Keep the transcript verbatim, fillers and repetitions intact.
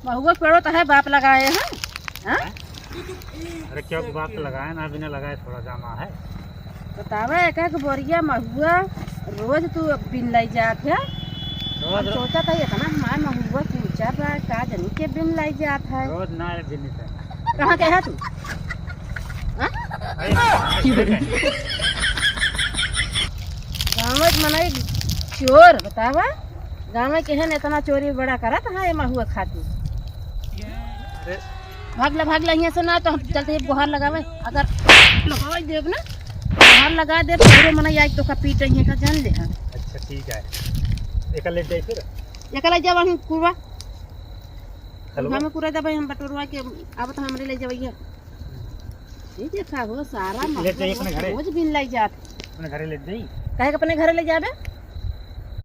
महुआ पेड़ो तो है, बाप लगाए हैं, हाँ? अरे, क्या बाप तो लगाए ना, बिना लगाए थोड़ा जामा है। बतावा, एक एक बोरिया महुआ रोज तू बिन लाई जात है। रोज, हम रोज। सोचा था, इतना हमार महुआ कूचा बा, का जनी के बिन लाई जात है। रोज ना, एक दिन से। कहाँ के है तू? हाँ? अरे, गाँव में मनई चोर, बतावा। गाँव में केहन इतना चोरी बड़ा करत है ये महुआ खातिर। अरे। भाग ला, भाग ला यहाँ से, ना तो हम चलते हैं गोहार लगावे। अगर लगावे देब ना, गोहार लगा देब, पूरे मनई आज तो का पीट रही है, का जान ले, हाँ। अच्छा, ठीक है। एका ले जाई फिर? एका ले जावा हम कुरवा। हलवा? हमें कुरवा देबे, हम बटोरवा के आवत हमरे ले जावे ये। ये देखा हो, सारा ले जाई महुआ अपने घरे। रोज बिन लाई जात। अपने घरे ले जाई। काहे के अपने घरे ले जाबे?